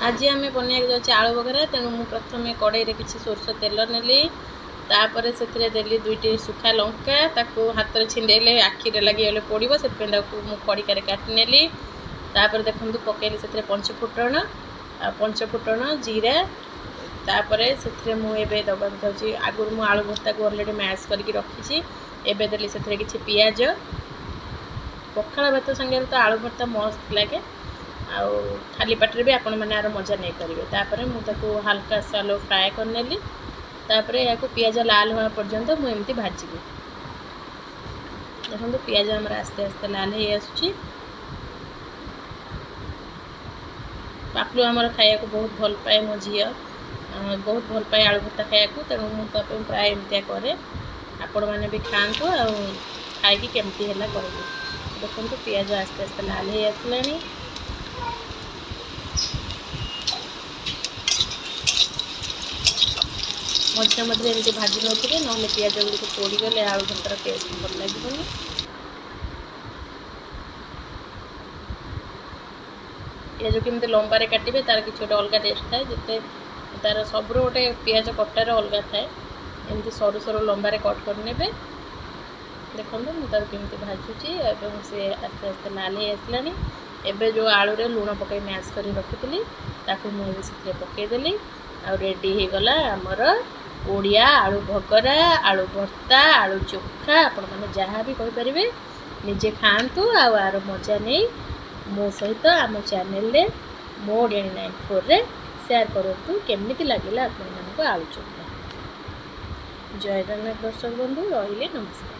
ଆଜି ଆମେ ବନେଇବାକୁ ଯାଉଛେ ଆଳୁ ବଘରା। ତେଣୁ ମୁଁ ପ୍ରଥମେ କଡ଼େଇରେ କିଛି ସୋରିଷ ତେଲ ନେଲି, ତାପରେ ସେଥିରେ ଦେଲି ଦୁଇଟି ଶୁଖା ଲଙ୍କା। ତାକୁ ହାତରେ ଛିଣ୍ଡେଇଲେ ଆଖିରେ ଲାଗିଗଲେ ପୋଡ଼ିବ, ସେଥିପାଇଁ ତାକୁ ମୁଁ ଖଡ଼ିକାରେ କାଟି ନେଲି। ତାପରେ ଦେଖନ୍ତୁ ପକେଇଲି ସେଥିରେ ପଞ୍ଚଫୁଟଣ, ଆଉ ପଞ୍ଚଫୁଟଣ ଜିରା। ତାପରେ ସେଥିରେ ମୁଁ ଏବେ ଦେବାକୁ ଯାଉଛି, ଆଗରୁ ମୁଁ ଆଳୁ ଭର୍ତ୍ତାକୁ ଅଲରେଡ଼ି ମ୍ୟାଶ୍ କରିକି ରଖିଛି, ଏବେ ଦେଲି ସେଥିରେ କିଛି ପିଆଜ। ପଖାଳ ଭାତ ସାଙ୍ଗରେ ତ ଆଳୁ ଭର୍ତ୍ତା ମସ୍ତ ଲାଗେ, ଆଉ ଖାଲି ପାଟିରେ ବି ଆପଣମାନେ ଆର ମଜା ନେଇପାରିବେ। ତାପରେ ମୁଁ ତାକୁ ହାଲକା ସାଲୋ ଫ୍ରାଏ କରିନେଲି। ତାପରେ ଏହାକୁ ପିଆଜ ଲାଲ ହେବା ପର୍ଯ୍ୟନ୍ତ ମୁଁ ଏମିତି ଭାଜିବି। ଦେଖନ୍ତୁ ପିଆଜ ଆମର ଆସ୍ତେ ଆସ୍ତେ ଲାଲ ହେଇ ଆସୁଛି। ପାପଲୁ ଆମର ଖାଇବାକୁ ବହୁତ ଭଲ ପାଏ, ମୋ ଝିଅ ବହୁତ ଭଲ ପାଏ ଆଳୁ ଭର୍ତ୍ତା ଖାଇବାକୁ, ତେଣୁ ମୁଁ ତା ପାଇଁ ପ୍ରାୟ ଏମିତିଆ କରେ। ଆପଣମାନେ ବି ଖାଆନ୍ତୁ ଆଉ ଖାଇକି କେମିତି ହେଲା କହିବେ। ଦେଖନ୍ତୁ ପିଆଜ ଆସ୍ତେ ଆସ୍ତେ ଲାଲ ହେଇ ଆସିଲାଣି। ମଝିରେ ମଝିରେ ଏମିତି ଭାଜି ନେଉଥିବେ, ନହେଲେ ପିଆଜ ଗୁଡ଼ିକ ପୋଡ଼ିଗଲେ ଆଳୁ ଭର୍ତ୍ତାର ଟେଷ୍ଟ ଭଲ ଲାଗିବନି। ପିଆଜ କେମିତି ଲମ୍ବାରେ କାଟିବେ ତାର କିଛି ଗୋଟେ ଅଲଗା ଟେଷ୍ଟ ଥାଏ, ଯେତେ ତାର ସବୁର ଗୋଟେ ପିଆଜ କଟାର ଅଲଗା ଥାଏ। ଏମିତି ସରୁ ସରୁ ଲମ୍ବାରେ କଟ୍ କରିନେବେ। ଦେଖନ୍ତୁ ମୁଁ ତାକୁ କେମିତି ଭାଜୁଛି ଏବଂ ସେ ଆସ୍ତେ ଆସ୍ତେ ଲାଲ ହେଇ ଆସିଲାଣି। ଏବେ ଯେଉଁ ଆଳୁରେ ଲୁଣ ପକାଇ ମ୍ୟାଶ୍ କରି ରଖିଥିଲି ତାକୁ ମୁଁ ଏବେ ସେଥିରେ ପକାଇଦେଲି, ଆଉ ରେଡ଼ି ହେଇଗଲା ଆମର ଓଡ଼ିଆ ଆଳୁ ବଘରା, ଆଳୁ ଭର୍ତ୍ତା, ଆଳୁ ଚୋଖା। ଆପଣମାନେ ଯାହା ବି କହିପାରିବେ, ନିଜେ ଖାଆନ୍ତୁ ଆଉ ଆର ମଜା ନେଇ ମୋ ସହିତ ଆମ ଚ୍ୟାନେଲରେ ମୋ ଓଡ଼ିଆଣୀ 94ରେ ସେୟାର କରନ୍ତୁ କେମିତି ଲାଗିଲା ଆପଣମାନଙ୍କୁ ଆଳୁ ଚୋଖା। ଜୟ ଜଗନ୍ନାଥ ଦର୍ଶକ ବନ୍ଧୁ, ରହିଲି, ନମସ୍କାର।